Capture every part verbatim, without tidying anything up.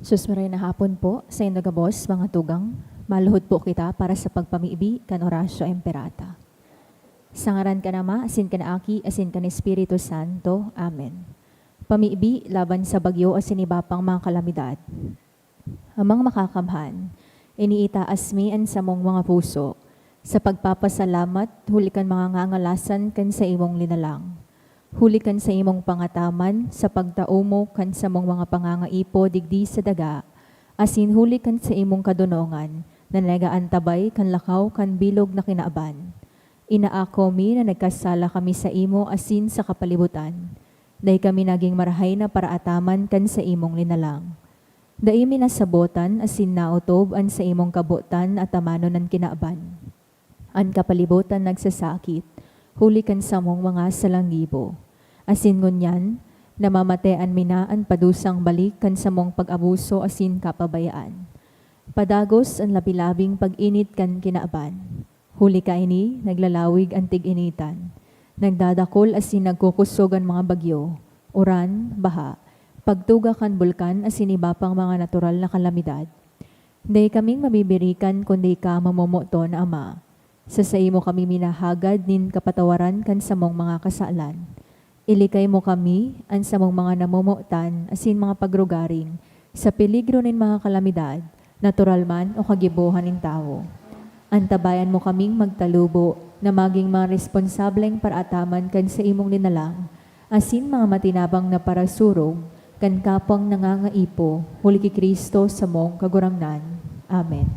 Sus, maray na hapon po, saindo gabos, mga tugang. Maluhod po kita para sa pagpamibi kan Oratio Imperata. Sa ngaran kan Ama, asin kan Aki, asin kan Espiritu Santo. Amen. Pamibi laban sa bagyo asin iba pang mga kalamidad. Amang Makakamhan, iniitaas mi an samong mga puso sa pagpapasalamat huli kan mga ngangalasan kan saimong linalang. Huli kan saimong pangataman sa pagtao mo kan samong mga pangangaipo digdi sa daga, asin huli kan saimong kadonongan na nag-aantabay kan lakaw kan bilog na kinaban. Inaako mi na nagkasala kami saimo asin sa kapalibutan. Dai kami nagin marahay na paraataman kan saimong linalang. Dai mi nasabotan asin naotob an saimong kabotan na atamanon an kinaban. An kapalibotan nagsasakit, huli kan samong mga salanggibo. Asin ngunyan, namamatean mi na an padusang balik kan samong pag-abuso asin kapabayaan. Padagos an labi-labing pag-init kan kinaban. Huli kaini, naglalawig an tig-initan. Nagdadakol asin nagkukosog an mga bagyo, uran, baha, pagtuga kan bulkan asin iba pang mga natural na kalamidad. Dai kaming mabibirikan kundi ka, mamomoton na Ama. Sa saimo kami minahagad nin kapatawaran kan samong mga kasalan. Ilikay mo kami, an samong mga namomotan asin mga pagrugaring, sa peligro nin mga kalamidad, natural man o kagibohan nin tawo. Antabayan mo kaming magtalubo na magin mga responsableng paraataman kan saimong linalang, asin mga matinabang na parasurog kan kapwang nangangaipo, huli ki Cristo samong Kagurangnan. Amen.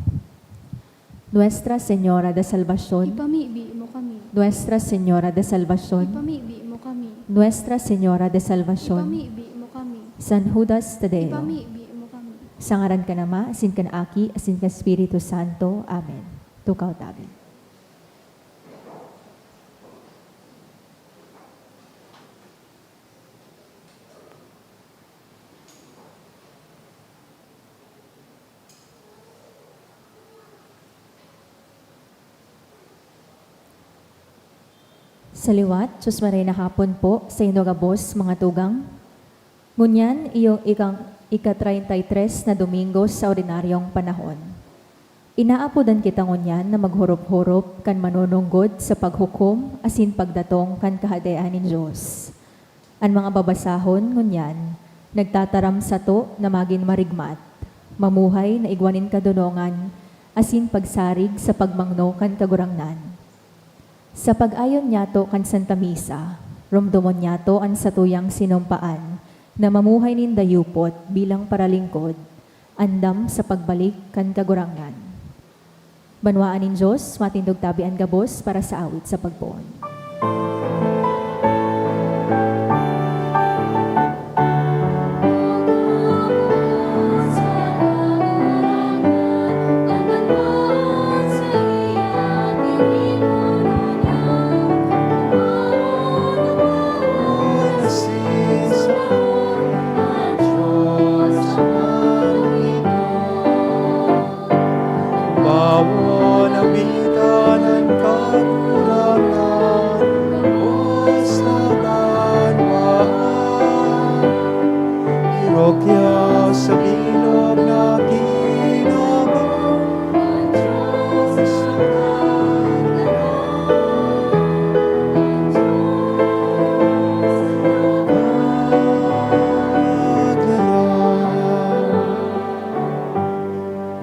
Nuestra Señora de Salvacion. Ipamibi mo kami. Nuestra Señora de Salvacion. Ipamibi mo kami. Nuestra Señora de Salvacion. Ipamibi mo kami. San Judas Tadeo. Ipamibi mo kami. Sa ngaran kan Ama, asin kan Aki, asin kan Espiritu Santo. Amen. Tukaw tabi. Sa liwat, Sus, maray na hapon po saindo gabos, mga tugang. Ngunyan, iyo ikang, ika-treinta y tres na Domingo sa ordinaryong panahon. Inaapodan kita ngunyan na maghorop-horop kan manununggod sa paghukom asin pagdatong kan Kahadean nin Dios. An mga babasahon ngunyan nagtataram sato na magin marigmat, mamuhay na igwa nin kadonongan, asin pagsarig sa pagmangno kan Kagurangnan. Sa pag-ayon nyato kan Santa Misa, romdomon nyato an satuyang sinumpaan na mamuhay nin dayupot bilang paralingkod, andam sa pagbalik kan Kagurangnan. Banwaan nin Dios, matindog tabi an gabos para sa awit sa pagpoon. Bawon ang bitan an Kagurangnan, gabos na banwaan. Irok ya sa bilog na ginoo, an Dios na kagalaw.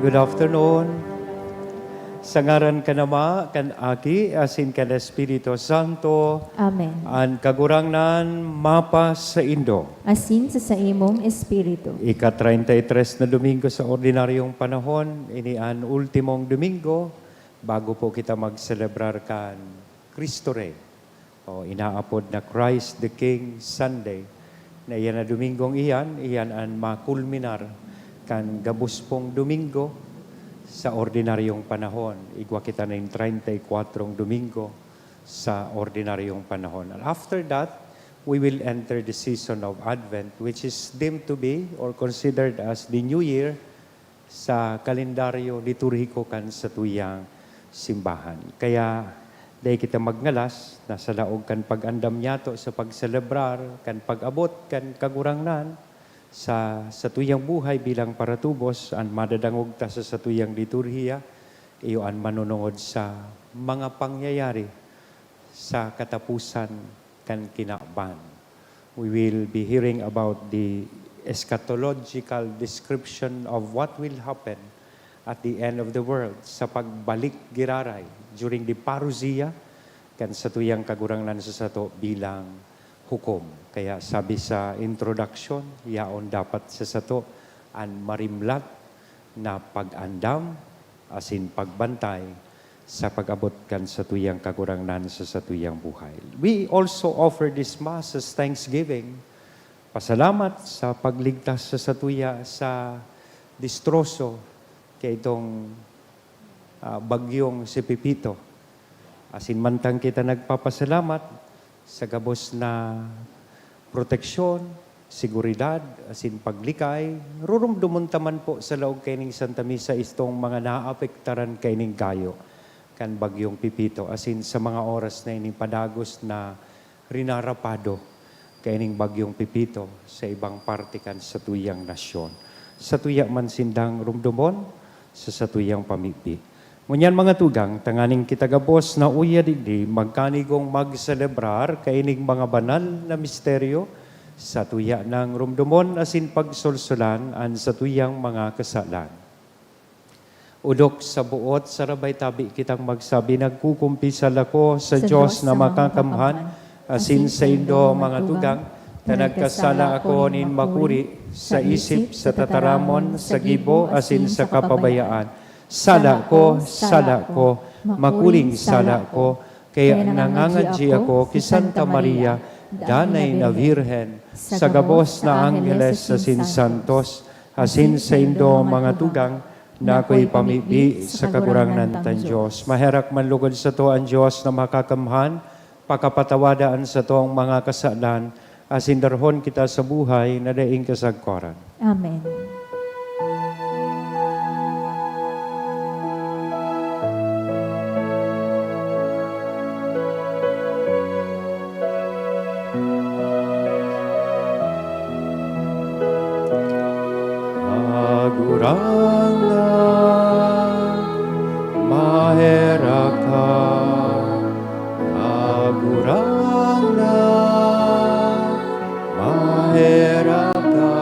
Good afternoon. Sa ngaran kan Ama, kan Aki, asin kan Espiritu Santo. Amen. An Kagurangnan mapasaindo. Asin sa saimong espiritu. Ika-treinta y tres na Domingo sa ordinaryong panahon, ini an ultimong Domingo bago po kita magselebrar kan Cristo Rey. O inaapod na Christ the King Sunday, na iyan na Domingong iyan, iyan an makulminar kan gabos pong Domingo sa ordinaryong panahon. Igwa kita nin treinta y kuwatrong Domingo sa ordinaryong panahon. And after that, we will enter the season of Advent, which is deemed to be or considered as the New Year sa kalendaryo liturhiko kan satuyang simbahan. Kaya, dai kita magngalas na sa laog kan pag-andam nyato sa pagselebrar kan pag-abot kan Kagurangnan Sa satuyang buhay bilang paratubos, an madadangog ta sa satuyang liturhiya, iyo an manunungod sa mga pangyayari sa katapusan kan kinaban. We will be hearing about the eschatological description of what will happen at the end of the world, sa pagbalik giraray, during the parousia, kan satuyang Kagurangnan sa sato bilang hukom. Kaya sabi sa introduction, yaon dapat sa sato an marimlat na pag-andam asin pagbantay sa pag-abot kan satuyang Kagurangnan sa satuyang buhay. We also offer this Mass as thanksgiving, pasalamat sa pagligtas sa satuya sa distroso kaitong, ah, bagyong si Pepito. Asin mantang kita nagpapasalamat sa gabos na proteksyon, seguridad, asin paglikay, rurumdomon ta man po sa laog kaining Santa Misa istong mga naapektaran kaining gayo kan bagyong Pepito, asin sa mga oras na ini padagos na rinarapado kaining bagyong Pepito sa ibang parte kan satuyang nasyon. Satuya man sindang rumdomon sa satuyang pamibi. Ngunyan, mga tugang, tanganing kita gabos na uya digdi, magkanigong magselebrar kaining mga banal na misteryo, satuya nang rumdomon asin pagsolsolan an satuyang mga kasalan. Odok sa buot sarabay tabi kitang magsabi, "Nagkukumpisal ako sa Sa Dios Dios na na makakamhan, makakamhan, asin asin saindo, saindo, mga mga tugang, tugang, na na nagkasala nagkasala ako ako nin nin makuri makuri sa sa isip, isip, sa sa tataramon, tataramon, sa sa gibo, gibo, asin asin sa sa kapabayaan. kapabayaan. Sala ko, sala ko, makuring sala ko. Kaya nangangadji ako ki Santa Maria, danay na Birhen, sa gabos na angheles asin santos, asin saindo, mga tugang, na ako'y pamibi sa Kagurangnan tang Dios." Maherak man lugod sato an Dios na makakamhan, pakapatawada an satong mga kasalan, asin darhon kita sa buhay na daing kasagkoran. Amen. Kagurangnan, maherak ka. Kagurangnan, maherak ka.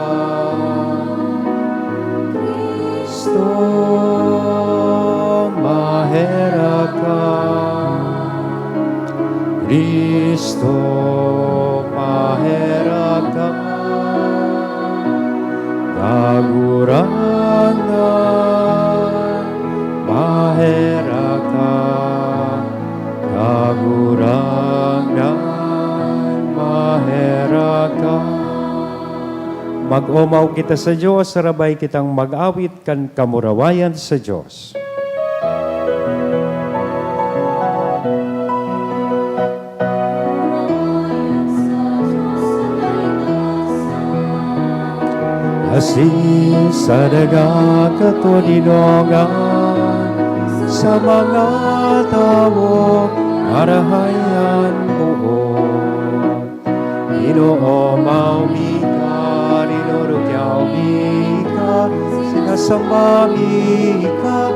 Cristo, maherak ka. Cristo, maherak ka. Kagurangnan, maherak ka. Kagurangnan, maherak ka. Mag-omaw kita sa Dios, sarabay kitang mag-awit kan kamurawayan sa Dios. Asin sa daga katoninongan, sa mga tawo marahay an boot. Inoomaw mi ka, rinurugyaw mi ka, sinasamba mi ka,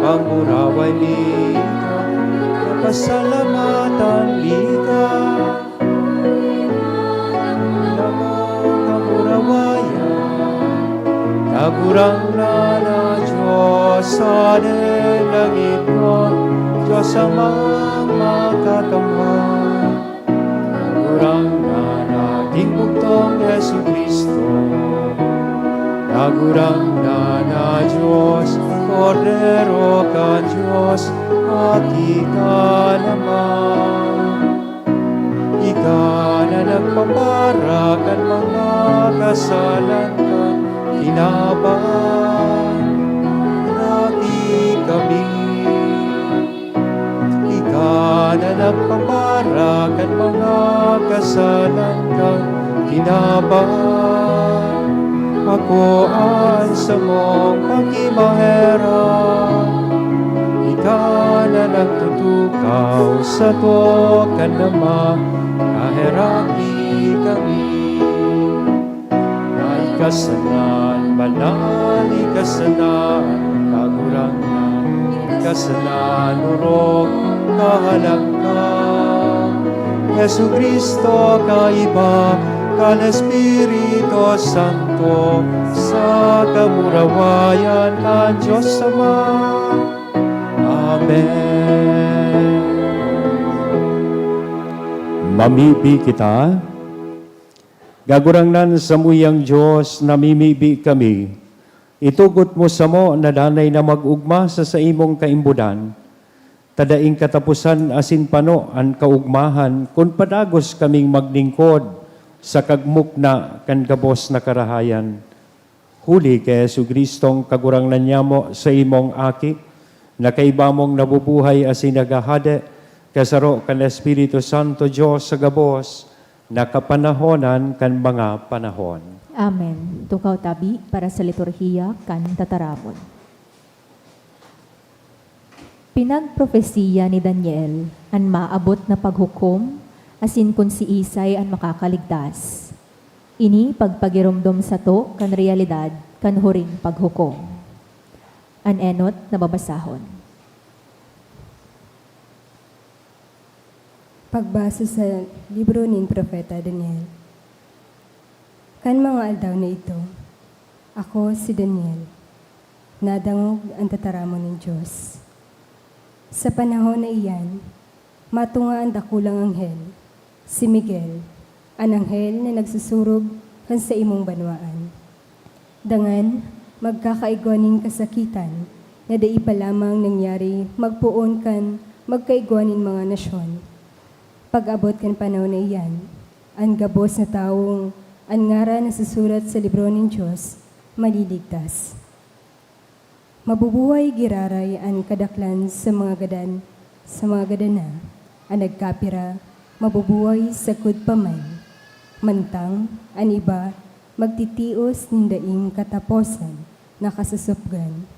pangmuraway mi ka, pasalamatan mi ka. Kagurangnan na Dios sa langit, Dios Amang makakamhan. Kagurangnan na tingog tong Jesu-Cristo. Kagurangnan na Dios, Kordero kan Dios, aki ka naman. Ika na nagpapara kan mga kasalan kan kinaban, aki kami. Ika na nagpapara kan mga kasalan kan kinaban, ako an samong pakimaherak. Ika na nagtutukaw sato kan Ama, kaheraki kami. Na Kasalan banal, kasalan kagurangnan, kasalan orog, kahalangkaw. Jesu-Cristo, kaiba kan Espiritu Santo, sa kamurawayan kan Dios Ama. Amen. Mamibi kita. Kagurangnan, samuyang Dios, namimibi kami. Itugot mo samo na danay na mag-ogma sa saimong kaimbodan, ta daing kataposan asin pano an kaogmahan kun padagos kaming maglingkod sa kagmukna kan gabos na karahayan. Huli ki Jesu-Cristong Kagurangnan nyamo, saimong Aki, na kaiba mong nabubuhay asin naghahade, kasaro kan Espiritu Santo, Dios sa gabos na kapanahonan kan mga panahon. Amen. Tukaw tabi para sa liturhiya kan tataramon. Pinagprofesiya ni Daniel an maabot na paghukom asin kun siisay an makakaligtas. Ini pagpagiromdom sato kan reyalidad kan huring paghukom. An enot na babasahon. Pagbasa sa libro nin Propeta Daniel. Kan mga aldaw na idto, ako, si Daniel, nadangog an tataramon nin Dios. Sa panahon na iyan, matunga an dakulang anghel, si Miguel, an anghel na nagsusurog kan saimong banwaan. Dangan, magkakaigwa nin kasakitan na dai pa lamang nangyari magpoon kan magkaigwa nin mga nasyon. Pag-abot kan panahon na iyan, an gabos na tawong an ngaran nasusurat sa libro nin Dios maliligtas. Mabubuhay giraray an kadaklan sa mga gadan, sa mga gadan na, an nagkapira, mabubuhay sagkod pa man. Mantang, an iba, magtitios nin daing kataposan na kasusupgan.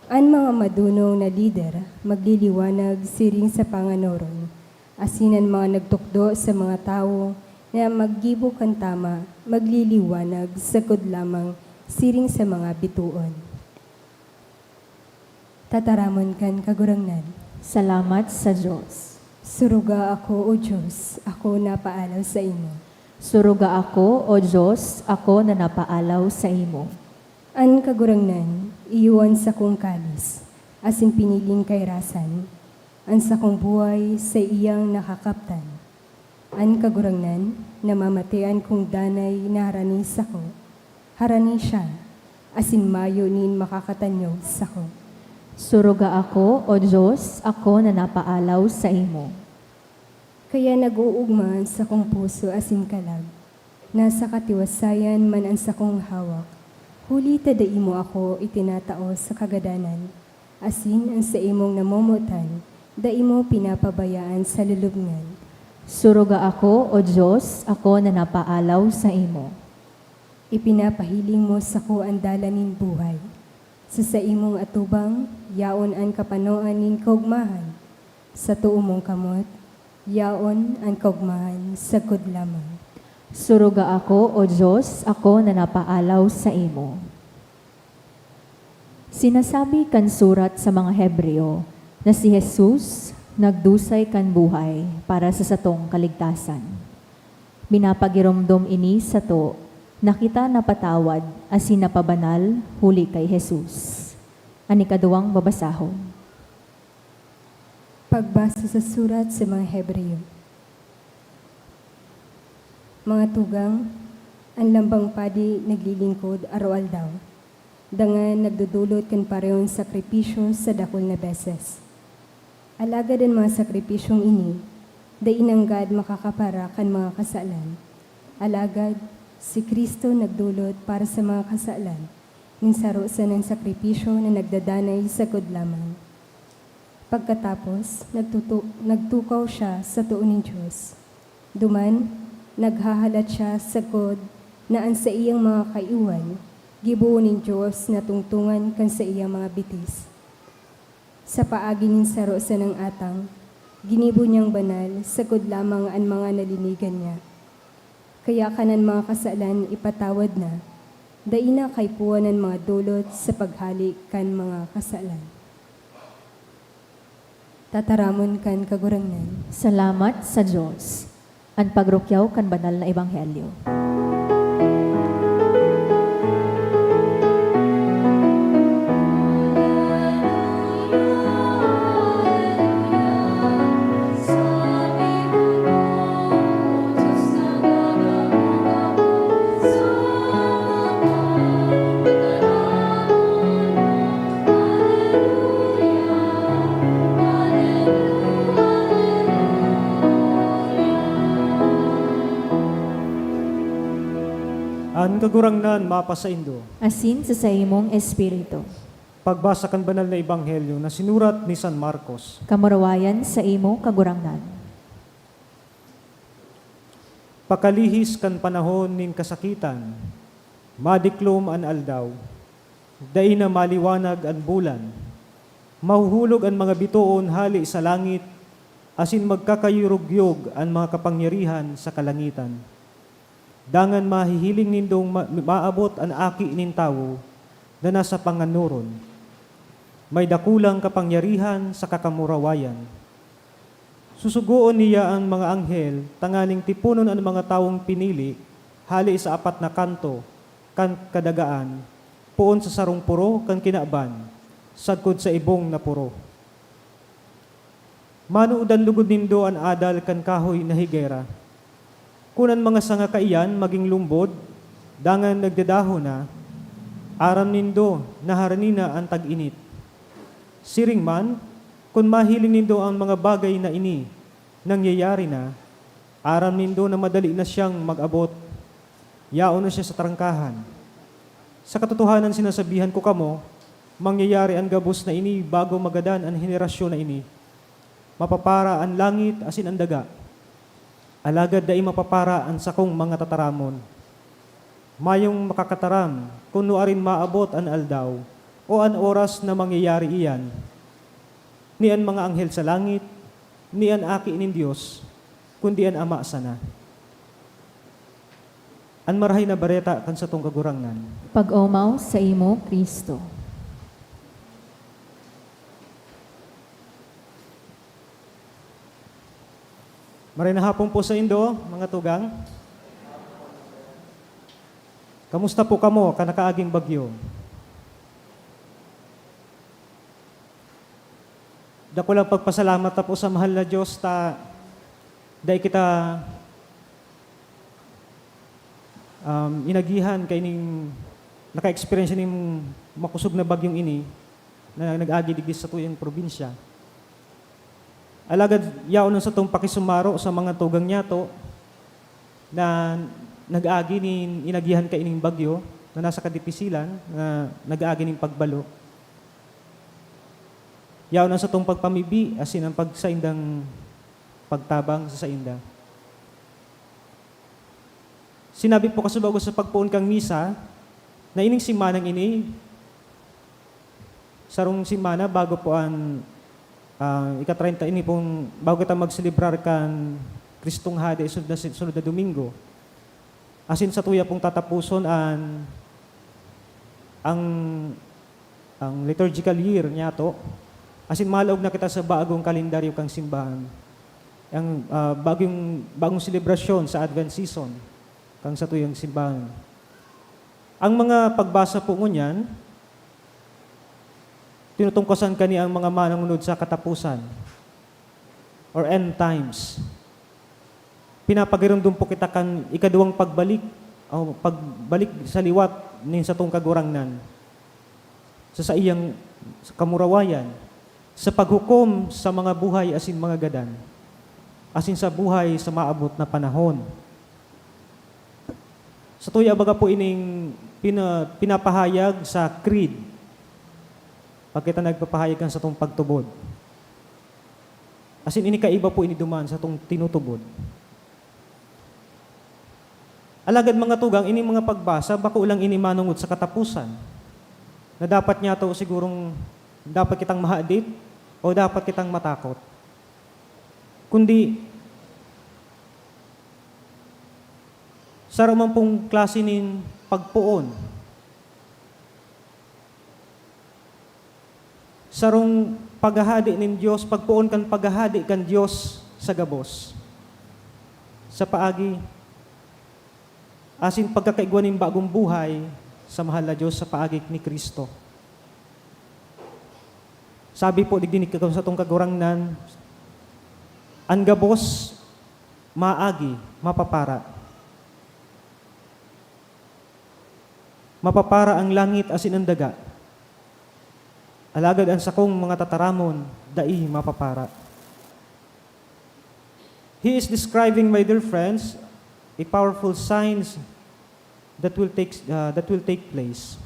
An mga madonong na lider magliliwanag siring sa panganoron, asin an mga nagtukdo sa mga tawo na maggibo kan tama magliliwanag sagkod lamang siring sa mga bitoon. Tataramon kan Kagurangnan. Salamat sa Dios. Suruga ako, O Dios, ako napaalaw saimo. Suruga ako, O Dios, ako na napaalaw saimo. An Kagurangnan, iyo an sakong kalis, asin piniling kairasan, an sakong buhay sa iyang nakakaptan. An Kagurangnan, namamatean kong danay na harani sako, harani siya, asin mayo nin makakatanyog sako. Suruga ako, O Dios, ako na napaalaw saimo. Kaya nag-oogma an sakong puso asin kalag, nasa katiwasayan man an sakong hawak, huli ta dai mo ako itinatao sa kagadanan, asin an saimong namomotan dai mo pinapabayaan sa lulubngan. Suruga ako, O Dios, ako na napaalaw saimo. Ipinapahiling mo sako an dalan nin buhay. Sa saimong atubang, yaon an kapanoan nin kaogmahan. Sa too mong kamot, yaon an kaogmahan sagkod lamang. Suruga ako, O Dios, ako na napaalaw saimo. Sinasabi kan surat sa mga Hebreo na si Jesus nagdusay kan buhay para sa satong kaligtasan. Minapagiromdom ini sato na kita napatawad asin napabanal huli kay Jesus. An ikaduwang babasahon. Pagbasa sa surat sa mga Hebreo. Mga tugang, an lambang padi naglilingkod aroaldaw, dangan nagdodolot kan parehong sakripisyo sa dakul na beses. Alagad an mga sakripisyong ini dai nanggad makakapara kan mga kasalan. Alagad si Cristo nagdolot para sa mga kasalan nin saro sanang sakripisyo na nagdadanay sagkod lamang. Pagkatapos, nagtutu-, nagtukaw siya sa too nin Dios. Duman, naghahalat siya sagkod na an saiyang mga kaiwal gibohon nin Dios na tungtongan kan saiyang mga bitis. Sa paagi nin saro sanang atang, ginibo niyang banal sagkod lamang an mga nalinigan niya. Kaya kanan mga kasalan ipatawad na, dai na kaipuhan an mga dolot sa paghale kan mga kasalan. Tataramon kan Kagurangnan. Salamat sa Dios. An pagrukyaw kan banal na ebanghelyo. An Kagurangnan mapasaindo. Asin sa saimong espiritu. Pagbasa kan Banal na Ebanghelyo na sinurat ni San Marcos. Kamurawayan saimo, Kagurangnan. Pakalihis kan panahon nin kasakitan, madiklom an aldaw, dai na maliwanag an bulan, mahuhulog an mga bitoon hale sa langit, asin magkakayurugyog an mga kapangyarihan sa kalangitan. Dangan mahihiling nindong ma-, maabot an Aki nin Tawo na nasa panganoron. May dakulang kapangyarihan saka kamurawayan. Susugoon niya an mga anghel tanganing tiponon an mga tawong pinili hale sa apat na kanto kan kadagaan, poon sa sarong poro kan kinaban, sagkod sa ibong na poro. Manoodan logod nindo an adal kan kahoy na higera. Kun an mga sanga kaiyan magin lumbod, dangan nagdadahon na, aram nindo na harani na an tag-init. Siring man, kun mahiling nindo an mga bagay na ini nangyayari na, aram nindo na madali na siyang mag-abot. Yaon na siya sa trangkahan. Sa katotohanan, sinasabihan ko kamo, mangyayari an gabos na ini bago magadan an henerasyon na ini. Mapapara an langit asin an daga, alagad dai mapapara an sakong mga tataramon. Mayong makakataram kun nuarin maabot an aldaw o an oras na mangyayari iyan, ni an mga anghel sa langit, ni an Aki nin Dios, kundi an Ama sana. An Marahay na Bareta kan satong Kagurangnan. Pag-omaw saimo, Cristo. Maray na hapon po saindo, mga tugang. Kamusta po kamo kan nakaaging bagyo? Dakulang pagpasalamat ta po sa mahal na Dios ta dai kita, um, inagihan kaining naka-experience ning makosog na bagyong ini na nag-agi digdi sa satuyang probinsya. Alagad yaon an satong pakisumaro sa mga tugang niyato na nag-agi nin inagihan kaining bagyo na nasa kadipisilan na nag-aagi nin pagbalo. Yaon an satong pagpamibi asin an pagsaindang pagtabang sa sainda. Sinabi po kasubago sa pagpoon kan misa na ining semanang ini, sarong semana bago po an, ah, ika-treinta ini pong, bago kita magselebrar kan Kristong Hade sunod na, sunod na Domingo. Asin satuya pong tataposon an, ang, ang liturgical year niyato. Asin malaog na kita sa bagong kalendaryo kan simbahan. Ang, ah, bagong, bagong selebrasyon sa Advent season kan satuyang simbahan. Ang mga pagbasa po ngunyan, tinutungkosan kani ang mga manunod sa kataposan or end times. Pinapagiromdom po kita kan ikaduwang pagbalik o pagbalik sa liwat nin satong Kagurangnan sa saiyang kamurawayan, sa paghukom sa mga buhay asin mga gadan, asin sa buhay sa maabot na panahon. Satuya baga po ining pina-, pinapahayag sa creed, pag kita nagpapahayag kan satong pagtubod. Asin ini kaiba po ini duman satong tinutubod. Alagad, mga tugang, ining mga pagbasa, bako lang ini manongod sa kataposan, na dapat niyato sigurong, dapat kitang mahadit o dapat kitang matakot. Kundi, Saro man pong klase nin pagpoon. Sarong paghahade nin Dios, pagpoon kan paghahade kan Dios sa gabos. Sa paagi, asin pagkakaigwa nin bagong buhay sa mahal na Dios sa paagi ni Cristo. Sabi po digdi ni kag-, satong Kagurangnan, "An gabos maagi, mapapara." Mapapara ang langit asin an daga, alagad an sakong mga tataramon dai mapapara. He is describing, my dear friends, a powerful signs that will take, uh, that will take place.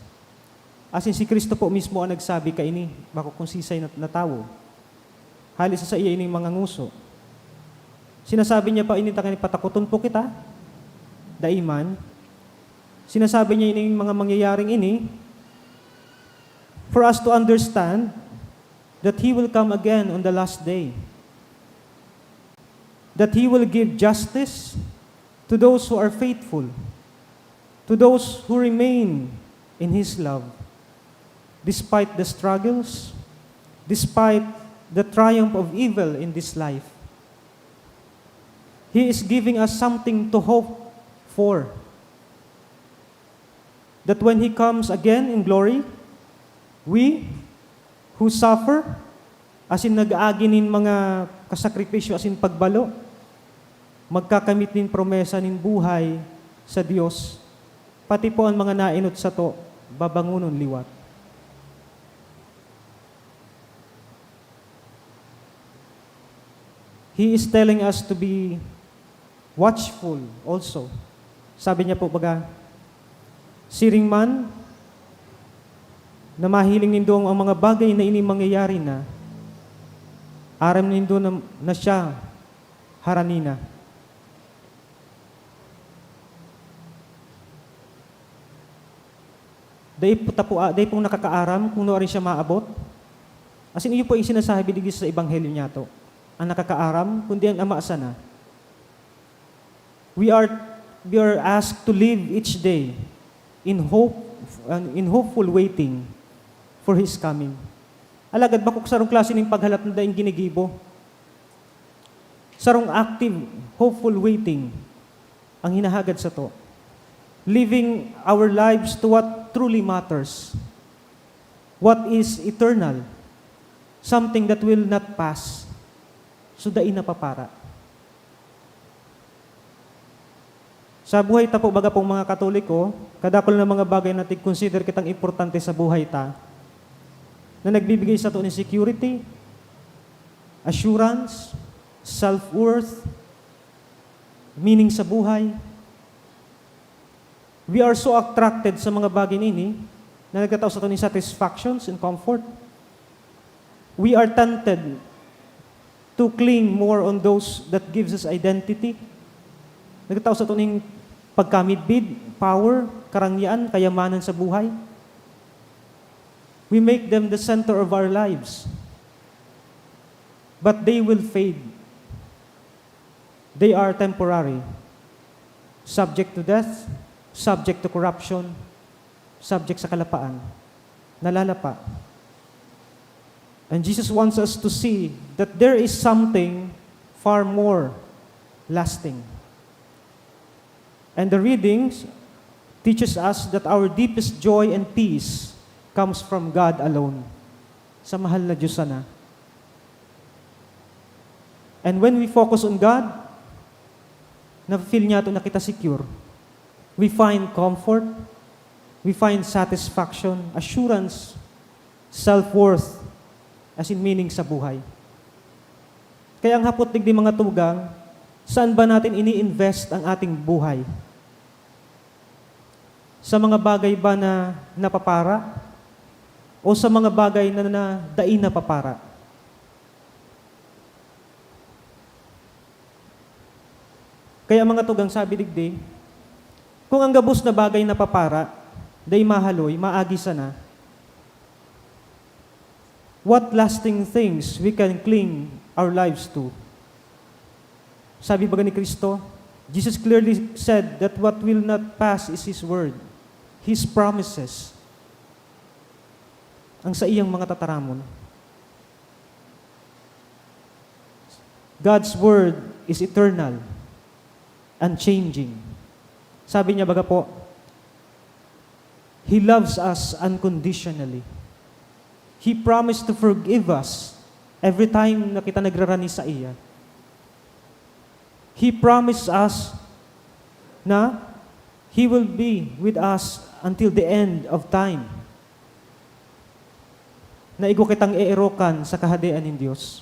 Asin si Cristo po mismo ang nagsabi kaini, bako kung sisay na, na tawo. Hali sa saiya ining mga nguso. Sinasabi niya pa ini, "Tanganing patakoton po kita?" Dai man. Sinasabi niya ining mga mangyayaring ini for us to understand that He will come again on the last day. That He will give justice to those who are faithful, to those who remain in His love, despite the struggles, despite the triumph of evil in this life. He is giving us something to hope for. That when He comes again in glory, we who suffer, asin nag-aagi nin mga kasakripisyo asin pagbalo, magkakamit nin promesa nin buhay sa Dios, pati po an mga naenot sato, babangonon liwat. He is telling us to be watchful also. Sabi niya po, baga, "Siring man na mahiling nindo ang mga bagay na ini mangyayari na, aram nindo na, na siya harani na." Dai po ta po, ah, dai pong nakakaaram kung nuarin siya maabot. Asin iyo po yung sinasabi digdi sa ebanghelyo niyato. Ang nakakaaram, kundi ang Ama sana. We are, we are asked to live each day in hope, in hopeful waiting for His coming. Alagad bako sarong klase nin paghalat na daing ginigibo. Sarong active, hopeful waiting ang hinahagad sato. Living our lives to what truly matters, what is eternal, something that will not pass. So, dai napapara. Sa buhay ta po, baga pong mga Katoliko, kadakul na mga bagay na tig-consider kitang importante sa buhay ta, na nagbibigay sato nin security, assurance, self-worth, meaning sa buhay. We are so attracted sa mga bagay na ini na nagtatao sato nin satisfactions and comfort. We are tempted to cling more on those that gives us identity. Nagtatao sato nin pagkamidbid, power, karangyaan, kayamanan sa buhay. We make them the center of our lives. But they will fade. They are temporary, subject to death, subject to corruption, subject sa kalapaan, nalalapa. And Jesus wants us to see that there is something far more lasting. And the readings teaches us that our deepest joy and peace comes from God alone. Sa mahal na Diyos sana. And when we focus on God, na-feel niya to na kita secure. We find comfort, we find satisfaction, assurance, self-worth, as in meaning sa buhay. Kaya ang hapot digdi, mga tugang, saan ba natin ini-invest ang ating buhay? Sa mga bagay ba na napapara o sa mga bagay na, na dai napapara? Kaya, mga tugang, sabi digdi, kung ang gabos na bagay napapara, dai mahaloy, maagi sana, what lasting things we can cling our lives to? Sabi baga ni Cristo, Jesus clearly said that what will not pass is His word, His promises, ang saiyang mga tataramon. God's word is eternal, unchanging. Sabi niya, baga po, He loves us unconditionally. He promised to forgive us every time na kita nagrarani sa iya. He promised us na He will be with us until the end of time. Na igwa kitang eerokan sa Kahadean nin Dios.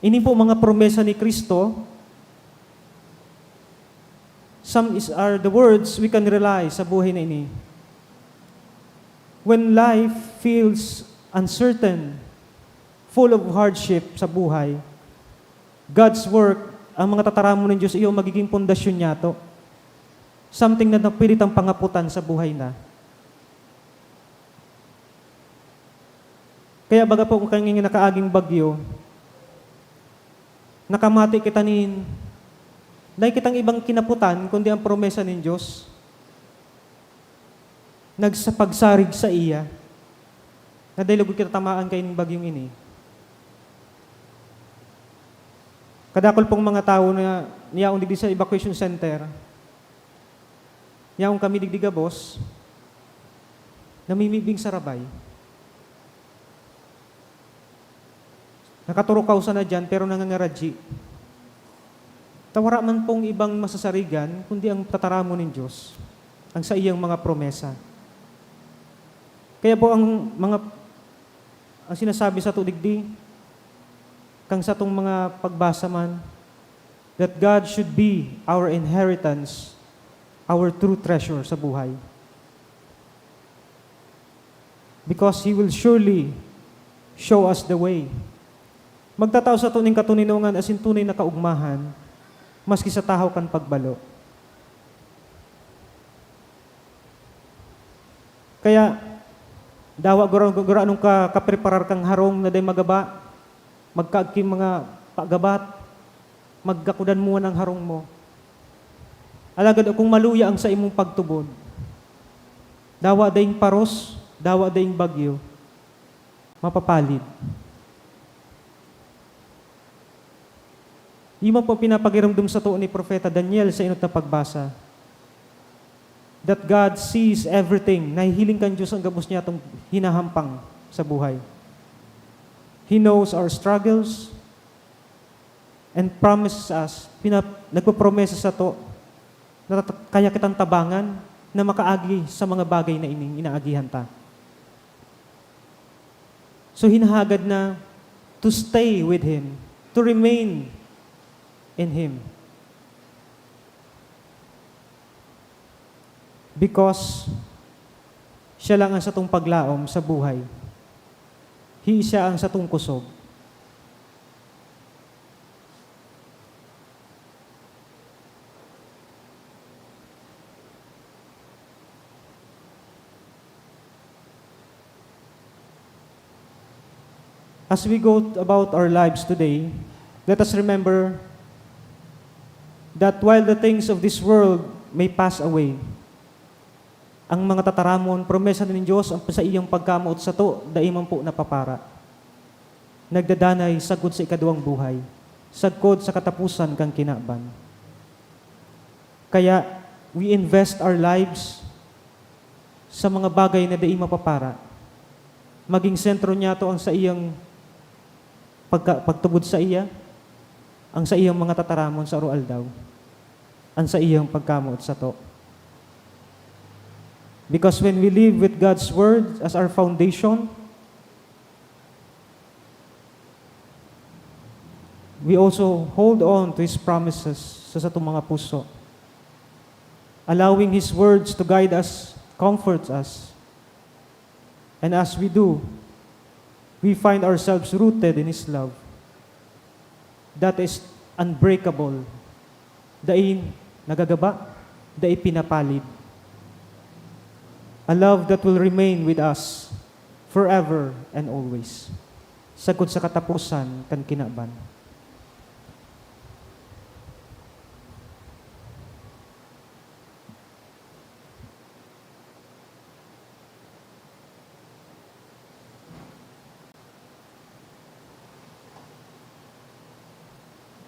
Ini po mga promesa ni Cristo, some is, are the words we can rely sa buhay na ini. When life feels uncertain, full of hardship sa buhay, God's work, ang mga tataramon nin Dios, iyo magiging pundasyon niyato. Something na pwede tang pangaputan sa buhay na. Kaya baga po kang nakaaging bagyo, nakamati kita nin, dai kitang ibang kinaputan kundi ang promesa nin Dios. Nagsapagsarig sa iya, na dai lugod kita tamaan kaini nin bagyong ini. Kadakul pong mga tawo na niyaon digdi sa evacuation center, yaon kami digdi gabos, namimibing sa rabay. Nakaturukaw sana diyan, pero nangangaradyi. Ta wara man pong ibang masasarigan, kundi ang tataramon nin Dios, ang saiyang mga promesa. Kaya po ang mga, ang sinasabi sato digdi, kang satong mga pagbasa man, that God should be our inheritance, our true treasure sa buhay. Because He will surely show us the way. Magtatao sato nin katoninongan asin tunay na kaogmahan, maski sa tahaw kan pagbalo. Kaya, dawa gura-, gura-, anong ka-, kapreparar kang harong na dai magaba, magkaagi mga pagabat, magkakudan mo ang harong mo. Alagad kung maluya ang saimong pagtubod, dawa daing paros, dawa daing bagyo, mapapalid. Iyo man po pinapagiramdom sato ni Propeta Daniel sa enot na pagbasa, that God sees everything. Nahihiling kan Diyos ang gabos niyatong hinahampang sa buhay. He knows our struggles and promises us, pina-, nagpopromesa sato na tat-, kaya kitang tabangan na makaagi sa mga bagay na ining inaagihan ta. So, hinahagad na to stay with Him, to remain in Him. Because siya lang ang satong paglaom sa buhay. Hi-, siya ang satong kusog. As we go about our lives today, let us remember that while the things of this world may pass away, ang mga tataramon, promesa nin Dios, ang sa iyang pagkamoot sato, dai man po napapara. Nagdadanay sagkod sa ikaduwang buhay, sagkod sa kataposan kan kinaban. Kaya, we invest our lives sa mga bagay na dai mapapara. Maging sentro niyato ang saiyang pagka-, pagtubod sa iya, ang saiyang mga tataramon sa aroaldaw, ang saiyang pagkamoot sato. Because when we live with God's Word as our foundation, we also hold on to His promises sa satong mga puso. Allowing His words to guide us comforts us. And as we do, we find ourselves rooted in His love that is unbreakable, dai nagagaba, dai pinapalid. A love that will remain with us forever and always, sagkod sa kataposan kan kinaban.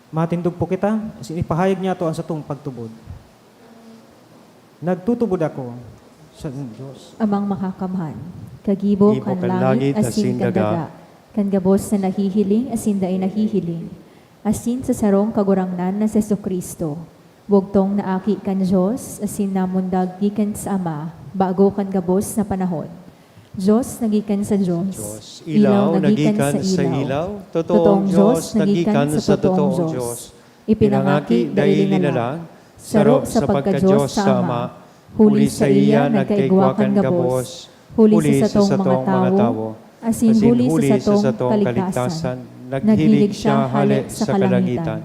Matindog po kita, asin ipahayag niyato an satong pagtubod. Nagtutubod ako sa Dios. Amang Makakamhan, kagibo Gibo kan kan langit langit asin asin kan daga, daga, kan gabos na nahihiling asin dai nahihiling, asin sa sarong Kagurangnan na si Jesu-Cristo, bugtong na Aki kan Dios asin namundag gikan sa Ama bago kan gabos na panahon. Dios na gikan sa Dios, Dios, ilaw na gikan sa ilaw, totoong Dios na gikan sa totoong Dios, ipinangaki dai linalang, saro sa pagka-Dios sa Ama, huli saiya nagkaigwa kan gabos, huli sa satong mga tawo, asin huli sa satong kaligtasan, naghilig siya hale sa kalangitan.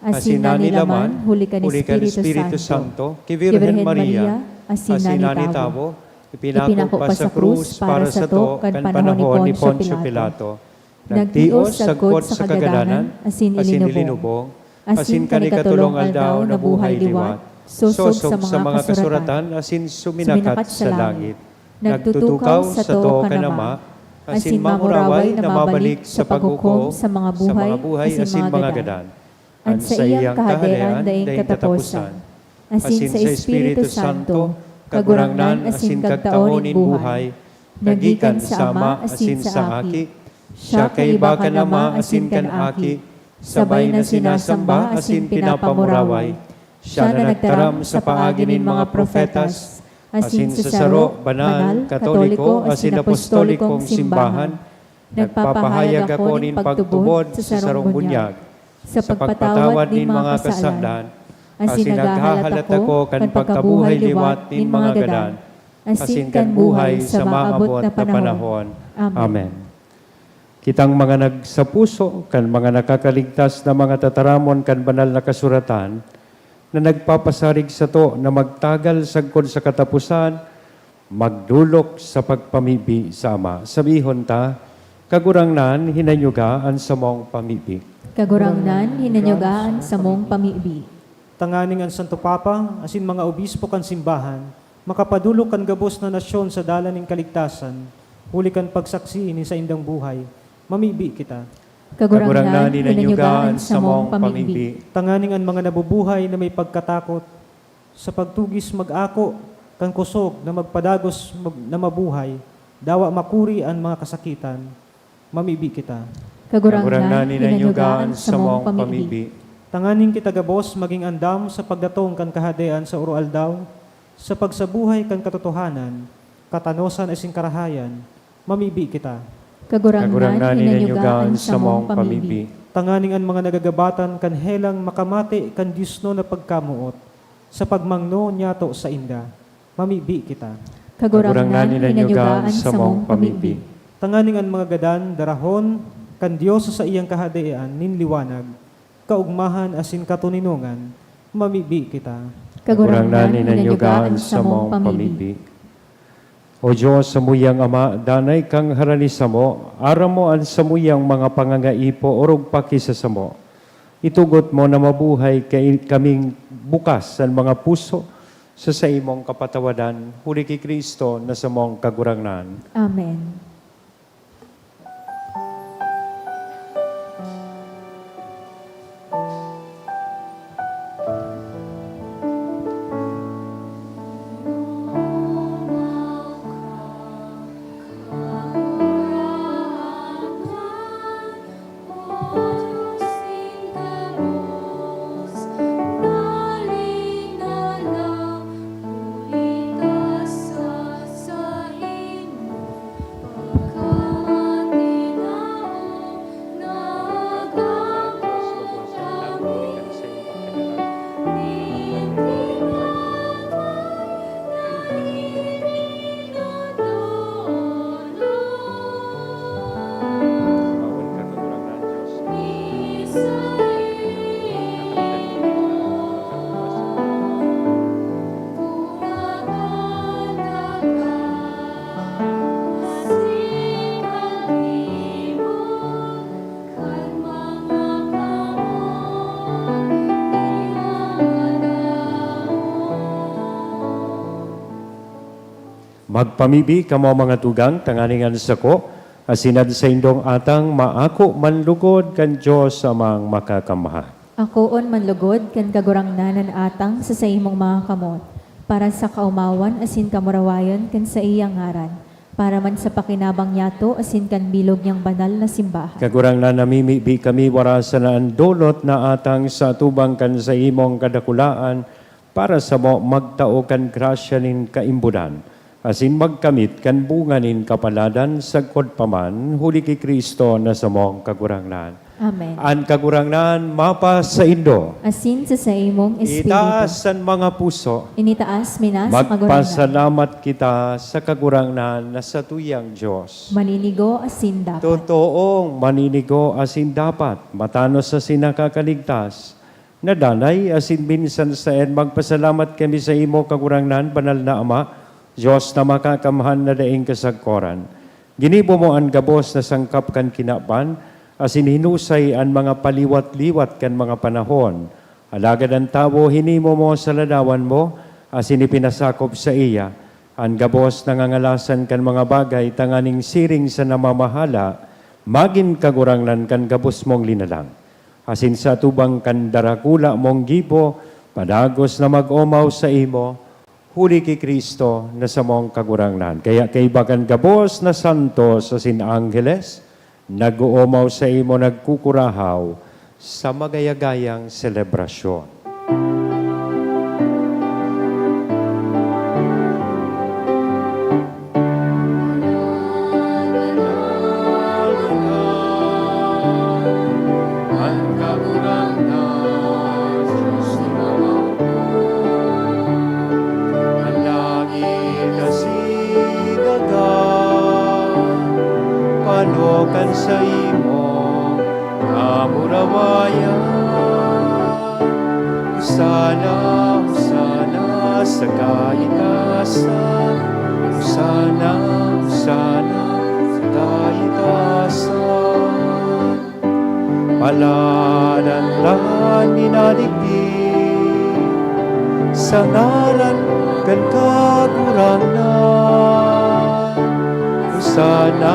Asin nanilaman huli kan Espiritu Santo, ki Birhen Maria, asin nanitawo, ipinako pa sa krus para sato kan panahon ni Poncio Pilato. Nagtios sagkod sa kagadanan asin ilinubong, asin kan ikatolong aldaw nabuhay liwat, sosog sa mga kasuratan asin suminakat sa langit. Nagtutukaw sato kan Ama, asin mamuraway na mabalik sa paghukom sa mga buhay asin mga gadan. An saiyang kahadean daing kataposan, asin sa Espiritu Santo, Kagurangnan asin Kagtao nin buhay, na gikan sa Ama asin sa Aki. Siya kaiba kan Ama asin kan Aki, sabay na sinasamba asin pinapamuraway. Siya na nagtaram sa paagi nin mga propetas, asin sa saro, banal, katoliko, asin apostolikong simbahan. Nagpapahayag ako nin pagtubod sa sarong bunyag, sa pagpatawad nin mga kasalan, asin naghahalat ako kan pagkabuhay liwat nin mga gadan, asin kan buhay sa maabot na panahon. Amen. Kitang mga nagsapuso kan mga nakakaligtas na mga tataramon kan Banal na Kasuratan, na nagpapasarig sato na magtagal sagkod sa kataposan, magdolok sa pagpamibi sa Ama. Sabihon ta, "Kagurangnan, hinanyuga an samong pamibi." Kagurangnan, hinanyuga an samong pamibi. Tanganing an Santo Papa asin mga obispo kan simbahan makapadolok kan gabos na nasyon sa dalan nin kaligtasan, huli kan pagsaksi nin saindang buhay, mamibi kita. Kagurangnan, hinanyuga an samong pamibi. Tanganing an mga nabubuhay na may pagkatakot sa pagtugis mag-ako kan kosog na magpadagos mag-, na mabuhay, dawa makuri an mga kasakitan, mamibi kita. Kagurangnan, hinanyuga an samong pamibi. Tanganing kita gabos magin andam sa pagdatong kan Kahadean sa oro-aldaw, sa pagsabuhay kan katotohanan, katanosan asin karahayan, mamibi kita. Kagurangnan, hinanyuga an samong pamibi. Tanganing an mga nagagabatan kan helang makamate kan diosnon na pagkamoot, sa pagmangno niyato sainda, mamibi kita. Kagurangnan, hinanyuga an samong pamibi. Tanganing an mga gadan darahon kan Dios sa saiyang Kahadean nin liwanag, kaogmahan asin katoninongan, mamibi kita. Kagurangnan, hinanyuga an samong pamibi. O Dios, samuyang Ama, danay kang harani samo, aram mo an samuyang mga pangangaipo orog pakisasamo. Itugot mo na mabuhay kai-, kaming bukas an mga puso sa saimong kapatawadan, huli ki Cristo na samong Kagurangnan. Amen. Magpamibi kamo, mga tugang, tanganing an sako asin an saindong atang maako manlugod kan Dios Amang Makakamhan. Akoon man logod kan Kagurangnan an atang sa saimong mga kamot, para sa kaomawan asin kamurawayon kan saiyang ngaran, para man sa pakinabang niyato asin kan bilog niyang banal na simbahan. Kagurangnan, namimibi kami, wara sana an dolot na atang sa atubang kan saimong kadakulaan, para samo magtao kan grasya nin kaimbodan, asin magkamit kan bunga nin kapaladan sagkod pa man, huli ki Cristo na samong Kagurangnan. Amen. An Kagurangnan mapasaindo. Asin sa saimong espiritu. Itaas an mga puso. Initaas mi na sa Kagurangnan. Magpasalamat kita sa Kagurangnan na satuyang Dios. Maninigo asin dapat. Totoong maninigo asin dapat, matanos asin nakakaligtas, na danay asin minsan saen. Magpasalamat kami saimo, Kagurangnan, banal na Ama, Dios na makakamhan na daing kasagkoran. Ginibo mo an gabos na sangkap kan kinaban, asin hinusay an mga paliwat-liwat kan mga panahon. Alagad an tawo hinimo mo sa ladawan mo, asin ipinasakop saiya an gabos na ngangalasan kan mga bagay, tanganing siring sa namamahala, magin kagurangnan kan gabos mong linalang. Asin sa atubang kan darakula mong gibo, padagos na mag-omaw saimo, huli ki Cristo na samong Kagurangnan. Kaya kaiba kan gabos na santos asin angheles, nag-oomaw saimo, nagkukurahaw sa magayagayang selebrasyon. An Kagurangnan, Dios nin mga hukman, an langit asin daga, pano kan saimong kamurawayan. Hosana, Hosana sa kaitaasan. Hosana, Hosana sa kaitaasan. Paladan ta an minadigdi sa ngaran kan Kagurangnan. Hosana,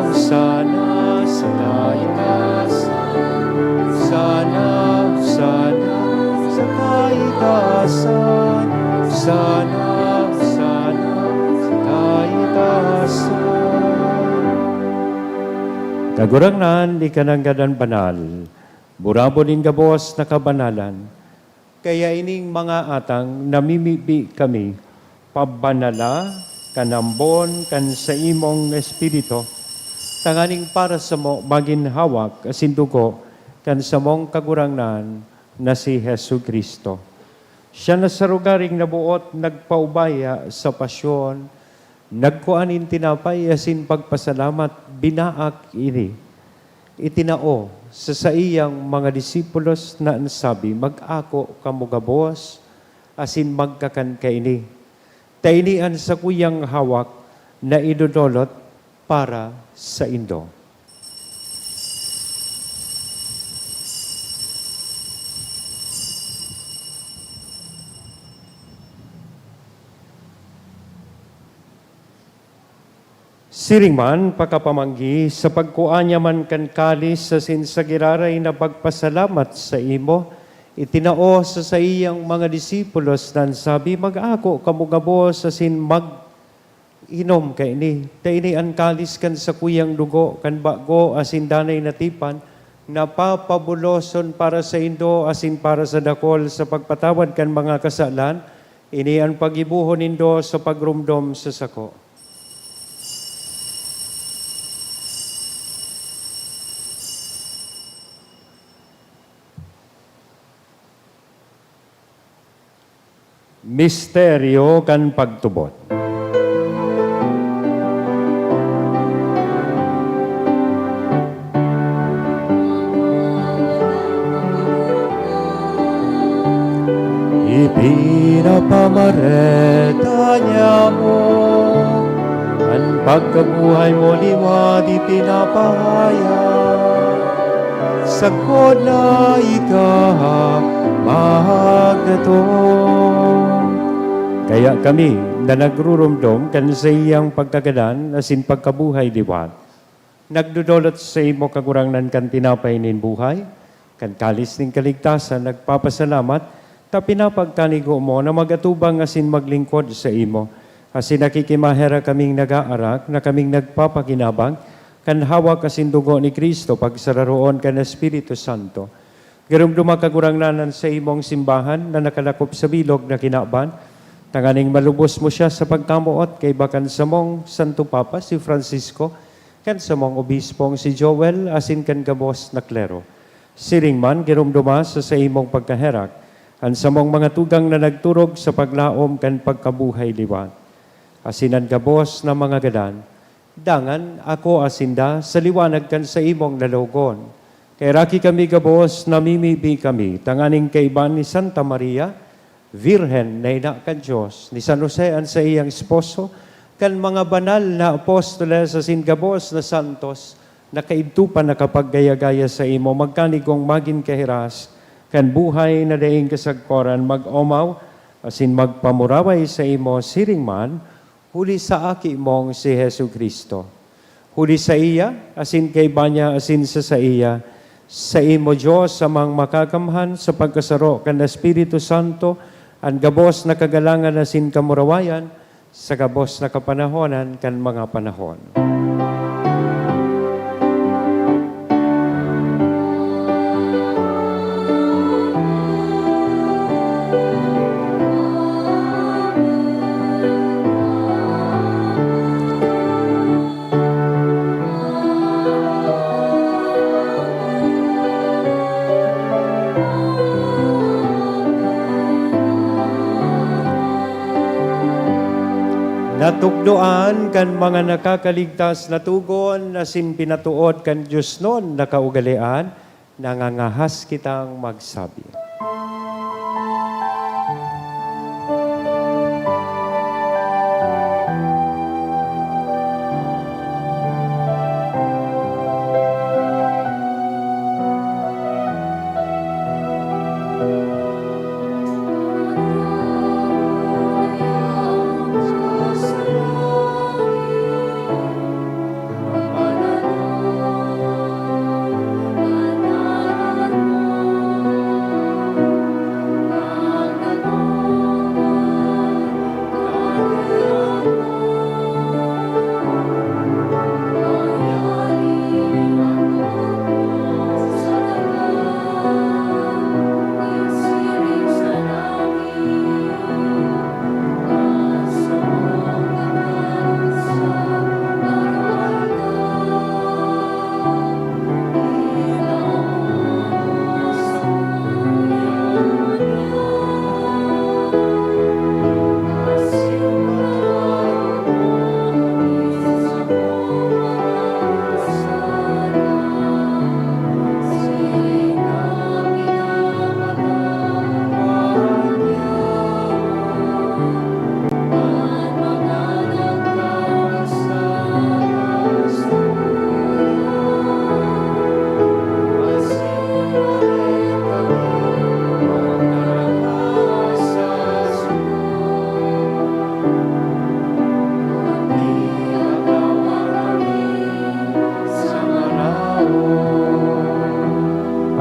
Hosana sa kaitaasan. Hosana, Hosana sa kaitaasan. Hosana, Hosana sa kaitaasan. Kagurangnan, ika nanggad an banal, burabod nin gabos na kabanalan. Kaya ining mga atang namimibi kami, pabanala kan ambon kan saimong Espiritu, tanganing para samo magin hawak asin dugo kan samong Kagurangnan na si Jesu-Cristo. Siya na sa rogaring naboot nagpaubaya sa pasyon, nagkua nin tinapay asin pagpasalamat, binaak ini, itinao sa saiyang mga disipulos na an sabi, "Mag-ako kamo gabos asin magkakan kaini, ta ini an sakuyang hawak na idodolot para saindo." Siring man, pakapamanggi, sa pagkua niya man kan kalis asin sa giraray na pagpasalamat saimo, itinao sa saiyang mga disipulos na an sabi, "Mag-ako kamo gabos asin mag-inom kaini, ta ini an kalis kan sakuyang dugo kan bago asin danay na tipan, na papabuloson para saindo asin para sa dakol sa pagpatawad kan mga kasalan. Ini an paggibohon nindo sa pagromdom sa sako." Misteryo kan pagtubod. Ipinapamareta niamo an pagkabuhay mo liwat ipinapahayag, sagkod na ika magdatong. Kaya kami na nagruromdom kan saiyang pagkagadan asin pagkabuhay liwat, nagdodolot saimo, Kagurangnan, kan tinapay nin buhay, Kan kalis nin kaligtasan, nagpapasalamat ta pinapagkanigo mo na mag-atubang asin maglingkod saimo. Asin nakikimaherak kaming nag-aarak na kaming nagpapakinabang kan hawak asin dugo ni Cristo pagsararoon kan Espiritu Santo. Giromdoma, Kagurangnan, an saimong simbahan na nakalakop sa bilog na kinaban, tanganing malubos mo siya sa pagkamoot kaiba kan samong Santo Papa, si Francisco, kan samong obispong si Joel, asin kan gabos na klero. Siring man, giromdoma sa saimong pagkaherak an samong mga tugang na nagturog sa paglaom kan pagkabuhay liwat, asin an gabos na mga gadan. Dangan akoa sinda sa liwanag kan saimong lalogon. Kaheraki kami gabos, namimibi kami tanganing kaiba ni Santa Maria, Birhen na ina kan Dios, ni San Jose an saiyang esposo, kan mga banal na apostoles asin gabos na santos na kaidto pa nakapaggaya-gaya saimo, magkanigong magin kahiras kan buhay na daing kasagkoran, mag-omaw asin magpamuraway saimo siring man, huli sa Aki mong si Jesu-Cristo. Huli saiya, asin kaiba niya, asin sa saiya, saimo, Dios Amang Makakamhan, sa pagkasaro kan Espiritu Santo, an gabos na kagalangan asin kamurawayan, sa gabos na kapanahonan kan mga panahon. Natukdoan kan mga nakakaligtas na togon asin pinatood kan diosnon na kaugalean, nangangahas kitang magsabi.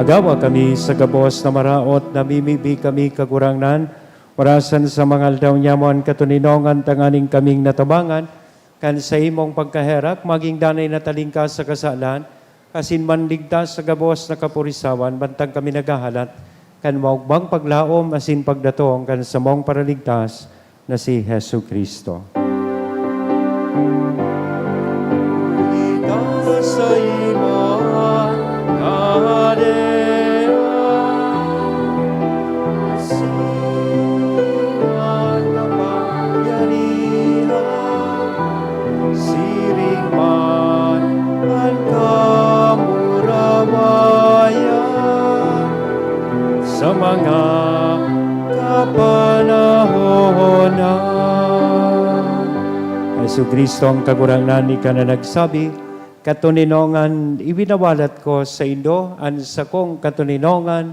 Agawa kami sa gabos na maraot, namimibi kami, Kagurangnan, orasan sa mga aldaw nyamo an katoninongan, tanganing kaming natabangan kan saimong pagkaherak, maging danay na talingkas sa kasalan, asin manligtas sa gabos na kapurisawan, mantang kami naghahalat kan maogmang paglaom asin pagdatong kan samong Paraligtas na si Jesu-Cristo. Ika sa imo, Kadena, asin an kapangyarihan, siring man an kamurawayan sa mga kapanahonan. Jesu-Cristo, an Kagurangnan, ika na nagsabi, "Katoninongan, iwinawalat ko saindo an sakong katoninongan,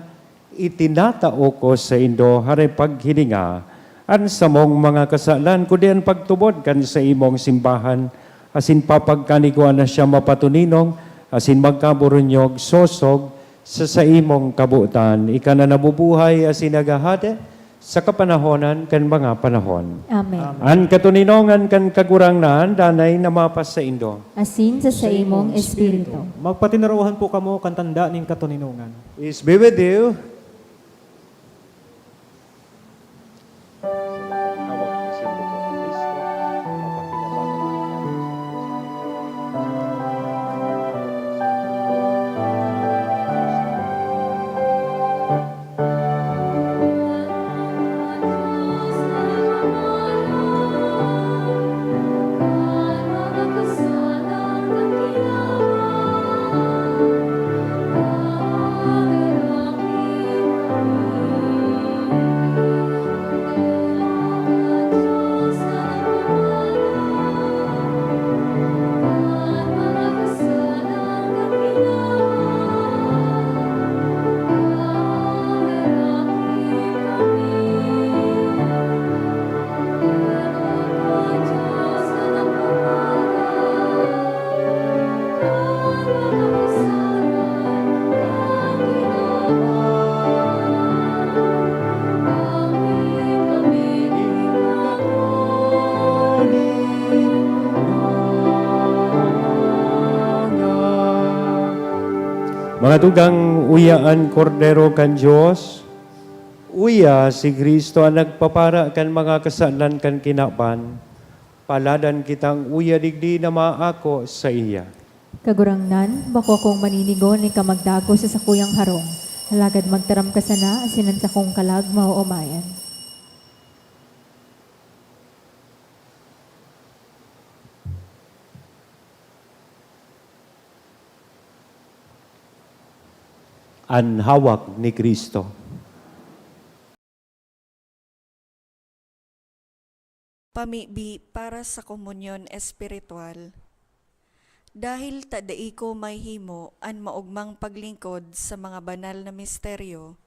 itinatao ko saindo." Hare paghilinga an samong mga kasalan, kundi an pagtubod kan saimong simbahan, asin papagkanigwa na siya mapatoninong asin magkaburunyog, sosog Sa saimong kabotan, ika na nabubuhay asin naghahade sa kapanahonan kan mga panahon. Amen. An katoninongan kan Kagurangnan danay na mapasaindo. Asin sa saimong espiritu. Magpatinarohan po kamo kan tanda nin katoninongan. Peace be with you. Mga tugang, uya an Kordero kan Dios. Uya si Cristo an nagpapara kan mga kasalan kan kinaban. Paladan kitang uya digdi na maako saiya. Kagurangnan, bako akong maninigo nin kamagdago sa sakuyang harong, alagad magtaram ka sana asin an sakong kalag maoomayan. An hawak ni Cristo. Pamibi para sa komunyon espiritual. Dahil ta dai ko mahimo an maogmang paglingkod sa mga banal na misteryo,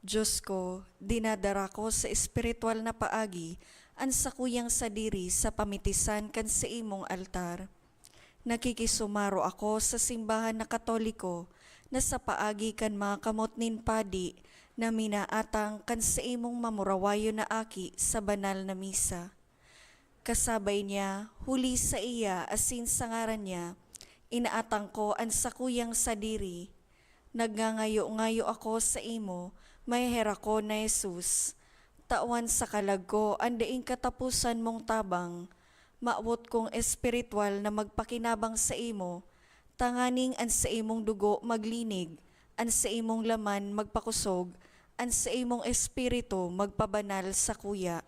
Dios ko, dinadara ko sa espiritual na paagi an sakuyang sadiri sa pamitisan kan saimong altar. Nakikisumaro ako sa simbahan na Katoliko na sa paagi kan mga kamot nin padi na minaatang kan saimong mamurawayon na aki sa banal na misa. Kasabay niya, huli saiya asin sa ngaran niya, inaatang ko an sakuyang sadiri. Nagngangayo-ngayo ako saimo, maheherakon na Jesus. Tawan sa kalag ko an daing kataposan mong tabang. Mawot kong espiritual na magpakinabang saimo, tanganing an saimong dugo maglinig, an saimong laman magpakosog, an saimong espiritu magpabanal sakuya.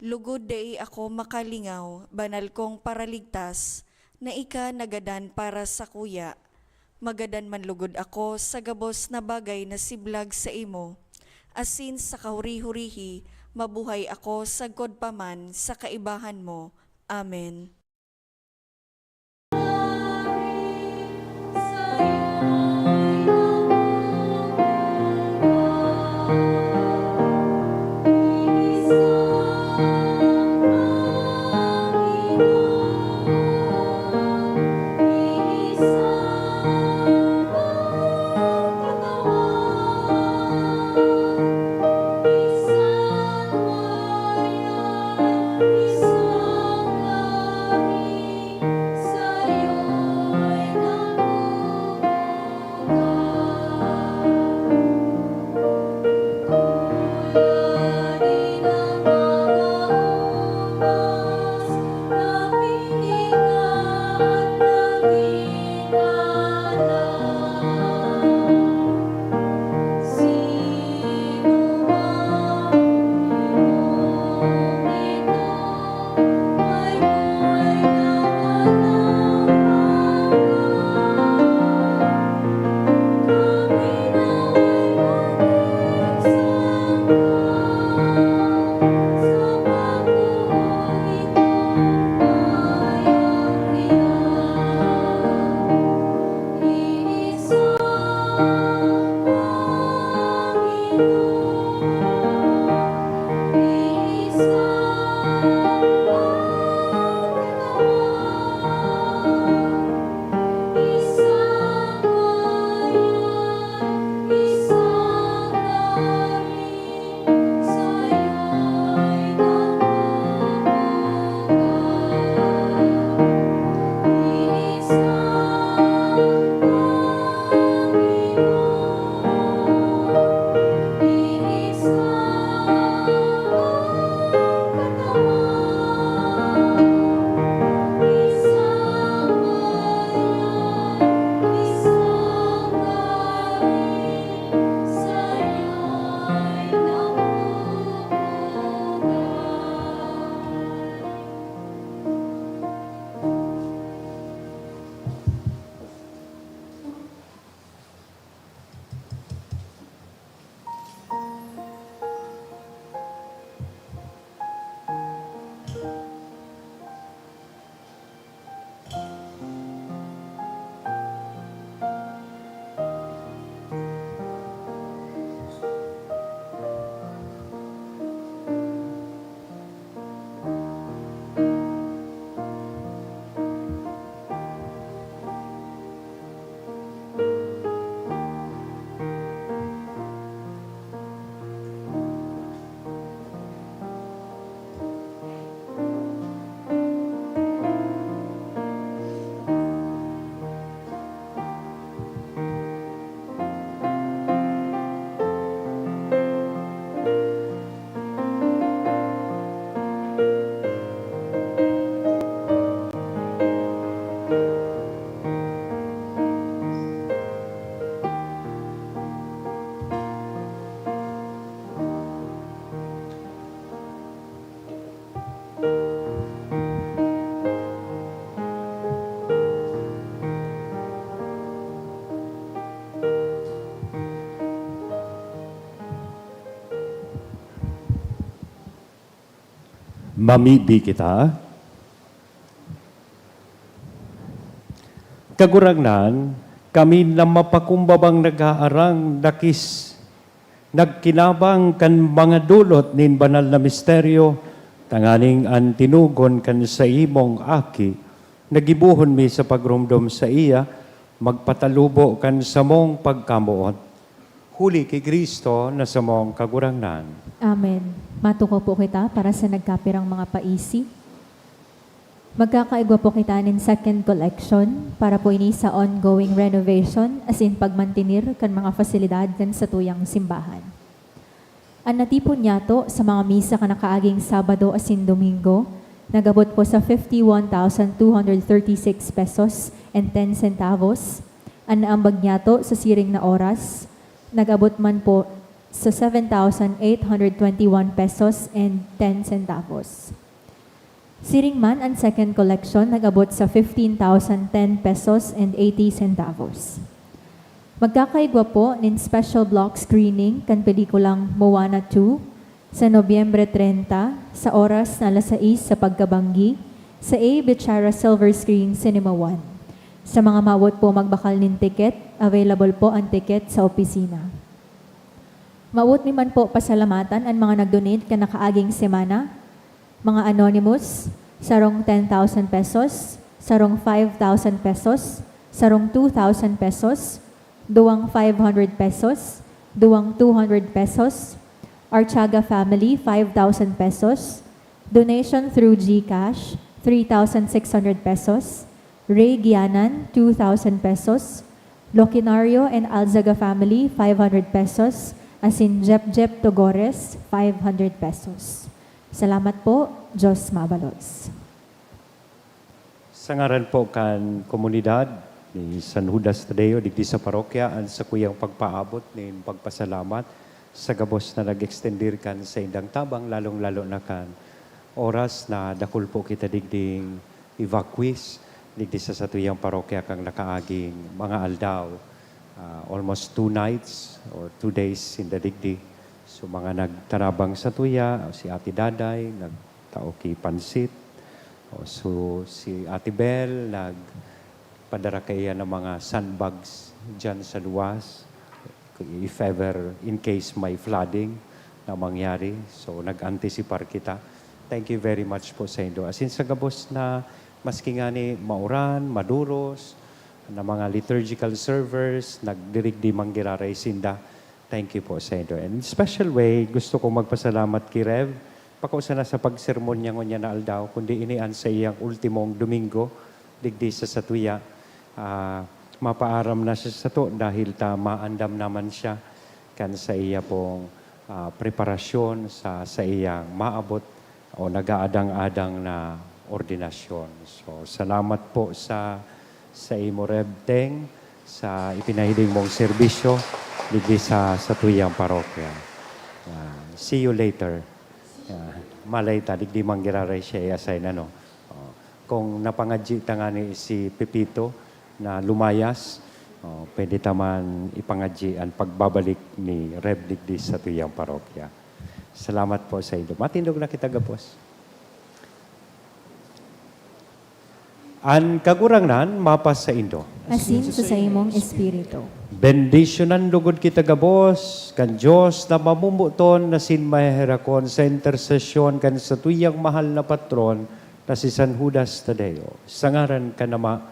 Lugod dai ako makalingaw, banal kong Paraligtas, na ika nagadan para sakuya. Magadan man lugod ako sa gabos na bagay na siblag saimo, asin sa kahuri-hurihi, mabuhay ako sagkod pa man sa kaibahan mo. Amen. Mamibi kita. Kagurangnan, kami na mapakumbabang nag-aarang dakis, nagkinabang kan mga dulot nin banal na misteryo, tanganing an tinugon kan saimong Aki, nagibohon mi sa pagromdom saiya, magpatalubo kan samong pagkamoot. Huli ki Cristo na samong Kagurangnan. Amen. Matukaw po kita para sa nagkapirang mga paisi. Magkakaigwa po kita nin second collection para po ini sa ongoing renovation asin pagmantener kan mga fasilidad kan satuyang simbahan. An natipon niyato sa mga misa kan nakaaging Sabado asin Domingo nag-abot po sa fifty one thousand two hundred thirty six pesos and ten centavos. An naambag niyato sa siring na oras nag-abot man po sa seven thousand eight hundred twenty one pesos and ten centavos. Siring man, an second collection nag-abot sa fifteen thousand ten pesos and eighty centavos. Magkakaigwa po nin special block screening kan pelikulang Moana two sa Nobyembre treinta, sa oras na alas sais sa pagkabanggi, sa A. Bichara Silver Screen Cinema one. Sa mga mawot po magbakal nin tiket, available po an tiket sa opisina. Mawot mi man po pasalamatan an mga nag-donate kan nakaaging semana, mga anonymous, sarong ten thousand pesos, sarong five thousand pesos, sarong two thousand pesos, duwang five hundred pesos, duwang two hundred pesos, Archaga family, five thousand pesos, donation through GCash, three thousand six hundred pesos, Ray Gianan, two thousand pesos, Loquinario and Alzaga family, five hundred pesos, asin Jepjep Togores, five hundred pesos. Salamat po. Diyos mabalos. Sa ngaran po kan komunidad ni San Judas Tadeo digdi sa parokya, an sakuyang pagpaabot nin pagpasalamat sa gabos na nag-extender kan saindang tabang, lalong-lalo na kan oras na dakul po kita digding evacuees digdi sa satuyang parokya kan nakaaging mga aldaw. Ah, almost two nights or two days sinda digdi. So, mga nagtarabang satuya, si Ate Daday, nagtao ki pansit. O, so, si Ate Bel, nagpadara kaiyan ng mga sandbags diyan sa luwas. If ever, in case may flooding na mangyari. So, nag-antisipar kita. Thank you very much po saindo. Asin sa gabos na maski ngani mauran, maduros, na mga liturgical servers, nagdirigdi manggiraray sinda. Thank you po saindo. And in special way, gusto kong magpasalamat ki Rev. Bako sana sa pagsermon niya ngunyan na aldaw, kundi ini an saiyang ultimong Domingo digdi sa satuya. Ah, mapaaram na siya sato dahil ta maandam naman siya kan saiya pong, ah, preparasyon sa saiyang maabot o nag-aadang-adang na ordinasyon. So, salamat po sa, sa imo, Rev Teng, sa ipinahiling mong serbisyo digdi sa satuyang parokya. Ah, see you later. Ah, malay ta, digdi manggiraray siya i-assign, ano? Oh, kung napangadyi ta ngani si Pepito na lumayas, oh, pwede ta man ipangadyi an pagbabalik ni Rev digdi sa satuyang parokya. Salamat po saindo. Matindog na kita gabos. An Kagurangnan mapasaindo. Asin sa saimong espiritu. Bendisyonan lugod kita gabos kan Dios na mamomoton asin maheherakon sa intersesyon kan satuyang mahal na patron na si San Judas Tadeo. Sa ngaran kan Ama,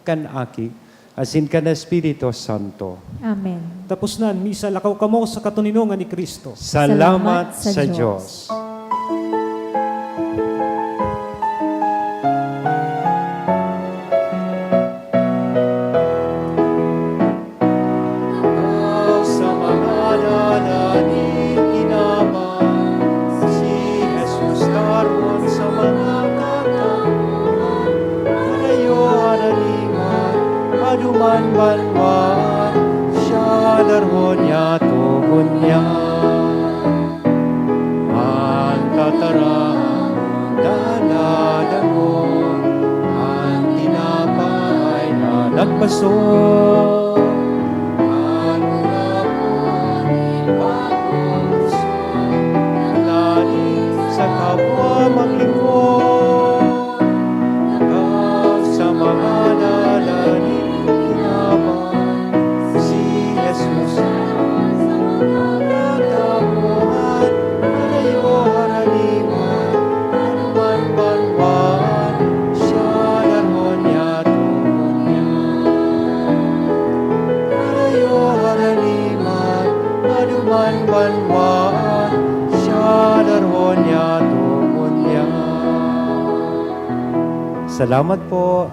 kan Aki, asin kan Espiritu Santo. Amen. Tapos na an misa, lakaw kamo sa katoninongan ni Cristo. Salamat Salamat sa sa Diyos. Diyos. Sa mga dala nin kinabang, si Jesus daron sa mga kataworan, harayo, haraniman, maduman, banwaan, siya daron niya togon niya. An tataramon, dadadagon, an tinapay na nagbaso. An urapon, ipagkunso, an lali sa kapwa magin Siya darwa niya, tubod niya. Salamat po.